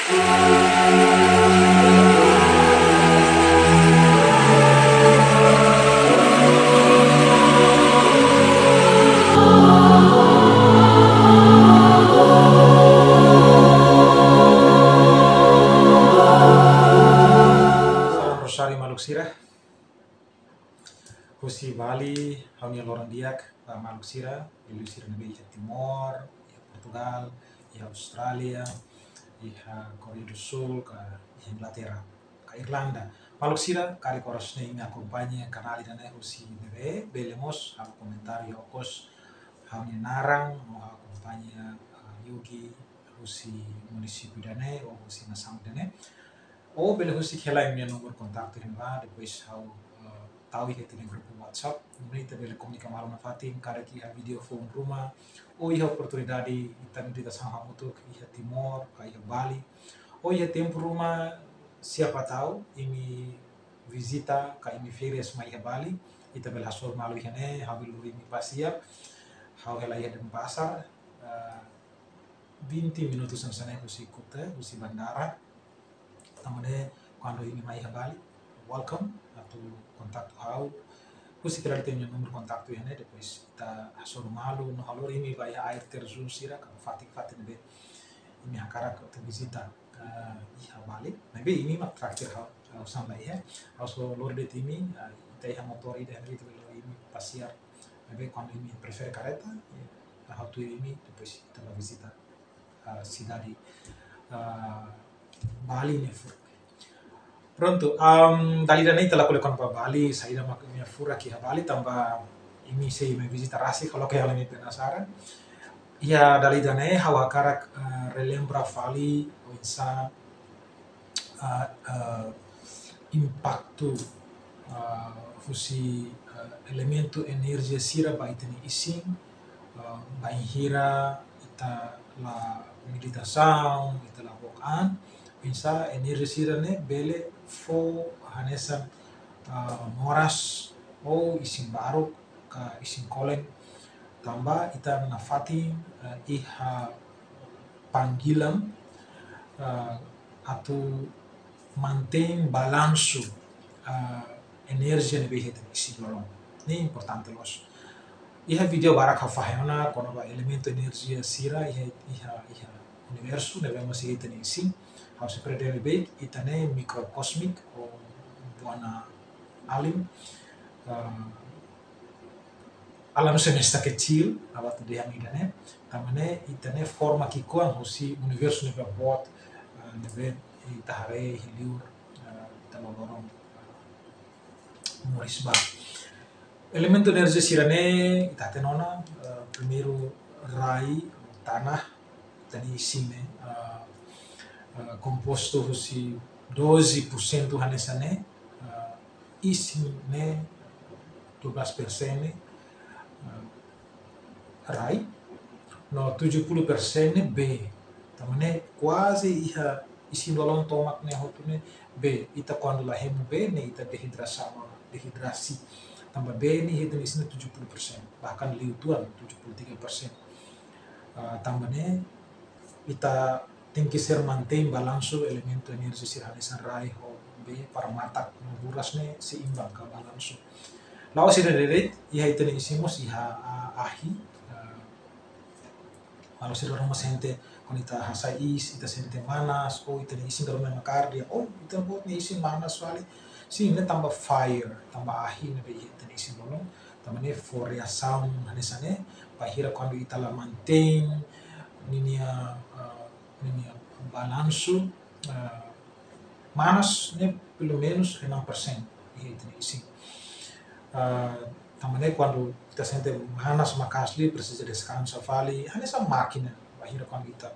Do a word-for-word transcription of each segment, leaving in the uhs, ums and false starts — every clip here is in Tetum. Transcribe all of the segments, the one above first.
Salam Rosari maluk sira. Husi Bali, ha'u-nia loron di'ak ba maluk sira, liuliu sira ne'ebé iha Timor, iha Portugal, iha Austrália, iha Koreia do Sul, ka iha Inglaterra, ka Irlanda. Maluk sira, karik oras ne'e imi akompaña kanál ida-ne'e husi ne'ebé, bele mós halo komentáriu okos ha'u-nia naran, no ha'u akompaña, ah, Yogi husi munisípiu ida-ne'e, ou husi nasaun ida-ne'e. Ou bele husik hela imi-nia númeru kontaktu iha ne'ebá, depois ha'u, eh, tau iha ita-nia grupu WhatsApp. Nune'e ita bele komunika malu nafatin, karik iha vídeo foun ruma, ou iha oportunidade ita meditasaun hamutuk iha Timor, ka iha Bali. Ou iha tempu ruma, siapa tahu, imi vizita, ka imi férias mai iha Bali, ita bele hasoru malu iha ne'e, ha'u bele lori imi pasiar, ha'u hela iha Denpasar, eh, vinte minutos hanesan ne'e husi Kuta, husi bandara. Tanba ne'e, kuandu imi mai iha Bali, welcome atu kontaktu ha'u. Husik hela ita-nia númeru kontaktu iha ne'e, depois ita hasoru malu, no ha'u lori imi ba iha air terjun sira, ka fatin-fatin ne'ebé imi hakarak atu vizita, eh, iha Bali. Maibé imi mak traktir ha'u, ha'u samba iha. Ha'u só lori de'it imi, eh, ita iha motór ida, ita bele lori imi pasiar. Maibé kuandu imi prefere kareta, eh, ha'u tuir imi, depois ita bá vizita, ah, sidade, ah, Bali nia furak. Prontu, am, dala ida ne'e ita la ko'alia kona-ba Bali, saida mak nia furak iha Bali, tanba imi sei mai vizita rasik, kalau ke hal imi penasaran. Iha dala ida ne'e, ha'u hakarak, ah, relembra fali, oinsá, ah, ah, impaktu, ah, husi, ah, elementu enerjia sira ba ita-nia isin, ah, bainhira ita la meditasaun, ita la book an, oinsá enerjia sira-ne'e bele fó hanesan, ah, moras ou isin baruk ka isin kolen, tanba ita nafatin, eh, iha panggilan, eh, atu mantein balansu, eh, enerjia ne'ebé iha ita-nia isin lolon. Ne'e importante loos. Iha vídeo barak ha'u fahe ona kona-ba elementu enerjia sira iha, iha, iha universu ne'ebé mós iha ita-nia isin. Ha'u sempre dehan ne'ebé ita ne'e microcosmic ou buana alam, eh, alam semesta kecil, ha'u atu dehan ida-ne'e, tanba ne'e ita ne'e forma ki'ikoan husi universu ne'ebé boot, eh, ne'ebé ita haree iha liur, eh, ita loroloron, eh, moris ba. Elementu enerjia sira-ne'e ita hatene ona, eh, primeiru rai, tanah, ita-nia isin ne'e, eh, eh, kompostu husi doze por cento hanesan ne'e, eh, isin ne'e dua belas persen ne'e, eh, rai, no tujuh puluh persen ne'e bee. Tanba ne'e kuaze iha isin lolon tomak ne'e hotu ne'e bee. Ita kuandu la hemu bee ne'e ita dehidrasaun, dehidrasi. Tanba bee ne'e iha ita-nia isin ne'e tujuh puluh persen, bahkan liu uitoan, tujuh puluh tiga persen. Ah, tanba ne'e ita tenke ser mantein balansu elementu enerjia sira hanesan rai ho bee para matak no buras ne'e seimbang ka balansu. La'ós ida de'it, iha ita-nia isin mós iha, ah, ahi, ah, kalau sira ruma sente, kuandu ita hasai iis, ita sente manas, ou ita-nia isin dala ruma ema kaer dehan, oh, ita-boot nia isin manas fali. Sin, ne'e tanba fire, tanba ahi ne'ebé iha ita-nia isin lolon, tanba ne'e fó reasaun hanesan ne'e, bainhira kuandu ita la mantein ninia, ah, ninia balansu, ah, manas ne'e pelumenus enam persen iha ita-nia isin. Ah, tanba ne'e kuandu ita sente manas maka'as liu, presiza deskansa fali, hanesan mákina, bainhira kuandu ita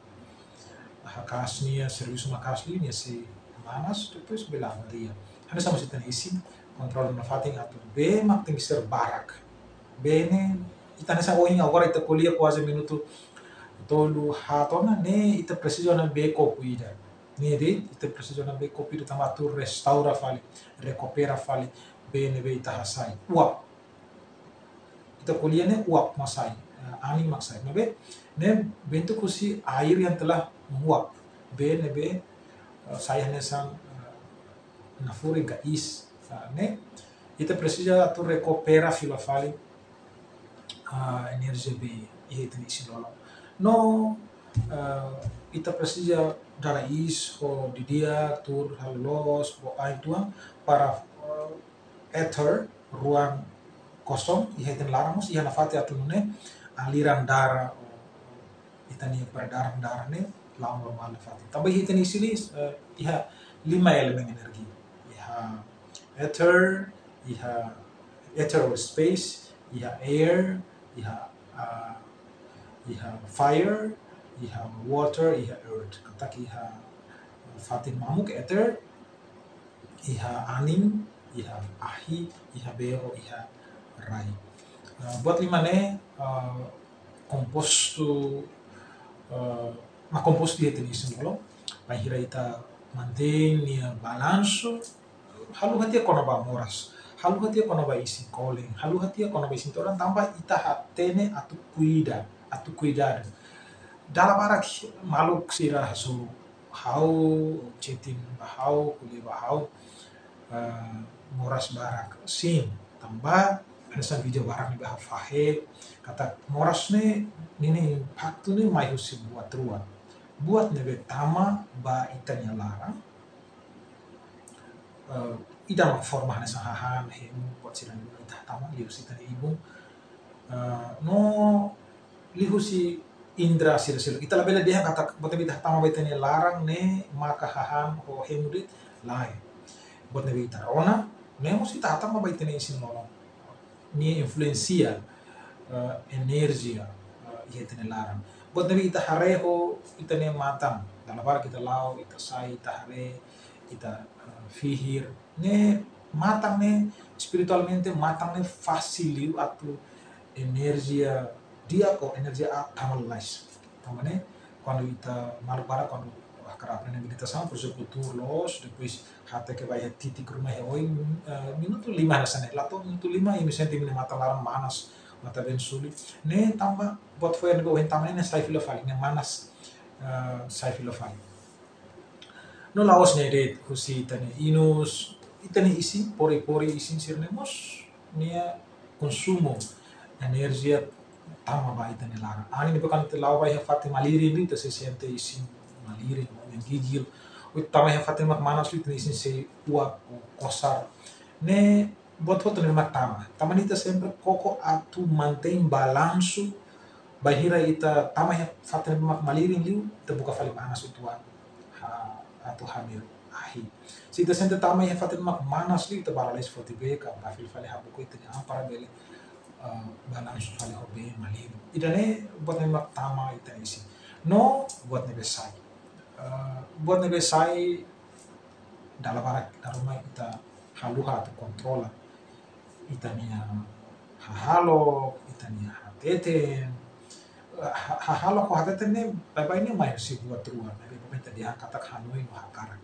haka'as nia, servisu maka'as liu, nia sei manas, depois bele avaria. Hanesan mós ita-nia isin, kontrola nafatin atu bee mak tenke ser barak. Bee ne'e, ita hanesan ohin agora ita ko'alia kuaze minutu tolu haat ona, ne'e ita presiza ona bee kopu ida. Ne'e de'it, ita presiza ona bee kopu ida tanba atu restaura fali, rekupera fali bee ne'ebé ita hasai. Uap. Ita ko'alia ne'e uap mak sai, eh, anin mak sai. Maibé, ne'e bentuk husi air yang telah menguap. Bee ne'ebé, sai hanesan, eh, nafurin ka iis, ah, ne'e. Ita presiza atu rekupera fila fali, ah, enerjia be iha ita-nia isin-lolon. No, ah, ita presiza dada iis ho didi'ak, tuur halo loos, bele ain tuan para, ah, éter, ruang kosong iha ita-nia laran mós iha nafatin atu nune'e aliran darah, ita-nia peredaran darah ne'e la'o normál nafatin. Tanba iha ita-nia isin, eh, iha lima elemen energi. Iha éter, iha éter ou space, iha air, iha, ah, iha fire, iha water, iha earth. Katak iha fatin mamuk éter, iha anin, iha ahi, iha bee, iha rai. Ah, buat lima ne'e, ah, kompostu, ah, mak kompostu iha ita-nia isin-lolon. Bainhira ita mantein nia balansu, haluha tiha kona-ba moras, haluha tiha kona-ba isin kolen, haluha tiha kona-ba isin todan, tanba ita hatene atu kuida, atu kuidadu. Dala barak maluk sira hasoru ha'u, chatting ba ha'u, ko'alia ba ha'u, eh, moras barak. Sin, tanba hanesan vídeo barak ne'ebé ha'u fahe, katak moras ne'e, ninia impaktu ne'e mai husi buat rua. Buat ne'ebé tama ba ita-nia laran, eh, ida mak forma hanesan hahán, hemu, buat sira-ne'e ita hatama liuhusi ita-nia ibun. Eh, no liuhusi indra sira seluk. Ita labele dehan katak buat ne'ebé ita hatama ba ita-nia laran ne'e maka hahán ho hemu de'it, lae. Buat ne'ebé ita rona, ne'e mós ita hatama ba ita-nia isin-lolon. Nia influensia, eh, enerjia, eh, iha ita-nia laran. Buat ne'ebé ita haree ho ita-nia matan, dala barak ita la'o, ita sai, ita haree, ita, eh, fihir. Ne'e matan ne'e, espiritualmente, matan ne'e fasil liu atu enerjia di'ak ou enerjia aat tama lalais. Tanba ne'e, kuandu ita maluk barak, kuandu hakarak aprende meditasaun, por ezemplu, tuur loos, depois hateke ba iha titik ruma iha oin, eh, minutu lima hanesan ne'e. La to'o minutu lima, imi sente imi-nia matan laran manas, matan-been suli. Ne'e tanba buat fo'er ne'ebé ohin tama ne'e sai fila fali, ne'e manas, eh, sai fila fali. No la'ós ne'e de'it, husi ita-nia inus, ita-nia isin, pori-pori isin sira-ne'e mós nia konsumu enerjia tama ba ita-nia laran. Anin ne'ebé kuandu ita la'o ba iha fatin malirin liu, ita sei sente isin malirin, menggigil. Ou tama iha fatin mak manas liu, ita-nia isin sei uap ou kosar. Ne'e buat hotu ne'ebé mak tama. Tanba ne'e ita sempre koko atu mantein balansu, bainhira ita tama iha fatin ne'ebé mak malirin liu, ita buka fali manas uitoan, ha, atu hamil ahi. Se ita sente tama iha fatin mak manas liu, ita bá lalais foti bee, ka bá fila fali habuku ita-nia an para bele, eh, balansu fali ho bee malirin. Ida-ne'e buat ne'ebé mak tama ita-nia isin. No buat ne'ebé sai. Eh, buat ne'ebé sai dala barak dala ruma ita haluha atu kontrola. Ita-nia hahalok, ita-nia hateten. Ha-, hahalok ho hateten ne'e, baibain ne'e mai husi buat rua, ne'ebé ita dehan katak hanoin no hakarak.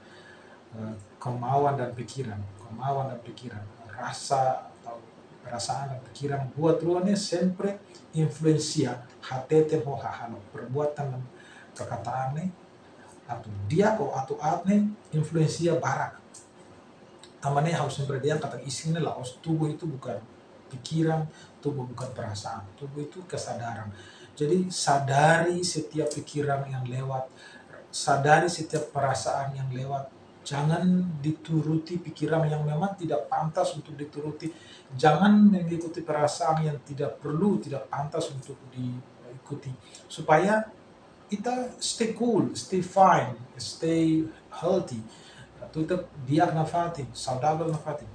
Eh, kemauan dan pikiran, kemauan dan pikiran, rasa atau perasaan dan pikiran, buat rua ne'e sempre influensia hateten ho hahalok, perbuatan dan perkataan ne'e, atu di'ak ou atu aat ne'e influensia barak. Tanba ne'e ha'u sempre dehan katak isin ne'e la'ós, tubuh itu bukan pikiran, tubuh bukan perasaan, tubuh itu kesadaran. Jadi sadari setiap pikiran yang lewat, sadari setiap perasaan yang lewat, jangan dituruti pikiran yang memang tidak pantas untuk dituruti, jangan mengikuti perasaan yang tidak perlu, tidak pantas untuk diikuti. Supaya ita stay cool, stay fine, stay healthy. Atu ita di'ak nafatin, saudavel nafatin.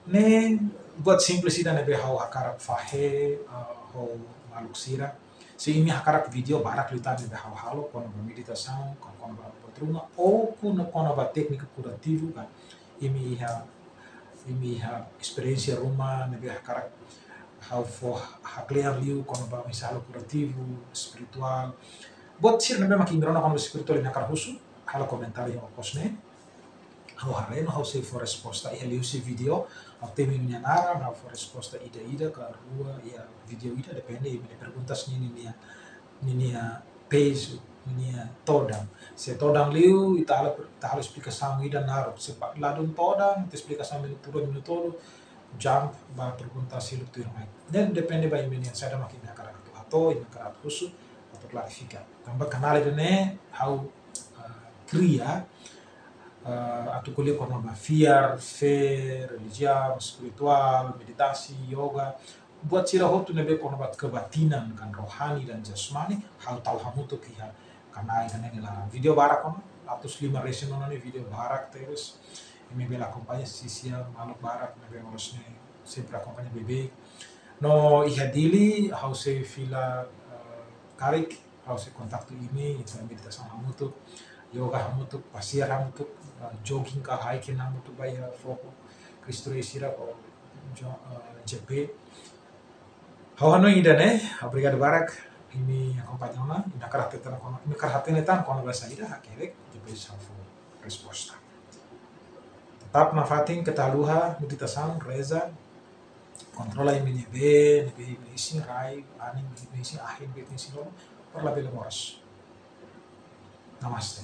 Ne'e buat simples ida ne'ebé ha'u hakarak fahe, eh, ho maluk sira. Se imi hakarak vídeo barak liután ne'ebé ha'u halo, kona-ba meditasaun, kona-, kona-ba buat ruma, ou kona-, kona-ba téknika kurativu, ka imi iha, imi iha esperiénsia ruma ne'ebé hakarak ha'u fó hakle'an liu kona-ba oinsá halo kurativu, espirituál. Buat sira ne'ebé mak imi rona kona-ba espirituál imi hakarak husu, halo komentáriu iha okos ne'e. Ha'u haree no ha'u sei fó resposta iha liuhusi vídeo, ha'u temi imi-nia naran, ha'u fó resposta ida-ida ka rua iha vídeo ida, depende imi-nia perguntas ninia, ninia pezu. nia todan. Se todan liu, ita halo, ita halo esplikasaun ida naruk. Se pa-, ladún todan, ita esplikasaun minutu rua, minutu tolu, jump ba pergunta seluk tuir mai. Ne'e depende ba imi-nia saida mak imi hakarak atu hato'o, imi hakarak atu husu, atu klarifika. Tanba kanál ida-ne'e ha'u, ah, kria, ah, atu ko'alia kona-ba fiar, fé, relijiaun, espirituál, meditasi, yoga, buat sira hotu ne'ebé kona-ba kebatinan, kan, rohani dan jasmani, ha'u tau hamutuk iha kanál ida-ne'e nia laran. Vídeo barak ona, atus lima resin ona ne'e, vídeo barak tebes. Imi bele akompaña, sira maluk barak ne'ebé moris ne'e sempre akompaña beibeik. No iha Dili, ha'u sei fila, eh, karik, ha'u sei kontaktu imi, ita meditasaun hamutuk, yoga hamutuk, pasiar hamutuk, eh, jogging ka hiking hamutuk ba iha foho Cristo Rei sira ka jo-, eh, J P. Ha'u hanoin ida-ne'e, obrigadu barak, imi akompaña ona, imi hakarak hatene tan kona-, imi hakarak hatene tan kona-ba saida, hakerek, depois ha'u fó resposta. Tetap nafatin keta haluha, meditasaun, reza, kontrola imi-nia bee, ne'ebé imi isin, rai, anin, imi isin, ahi, ne'ebé imi isin, lolo, para labele moras. Namaste.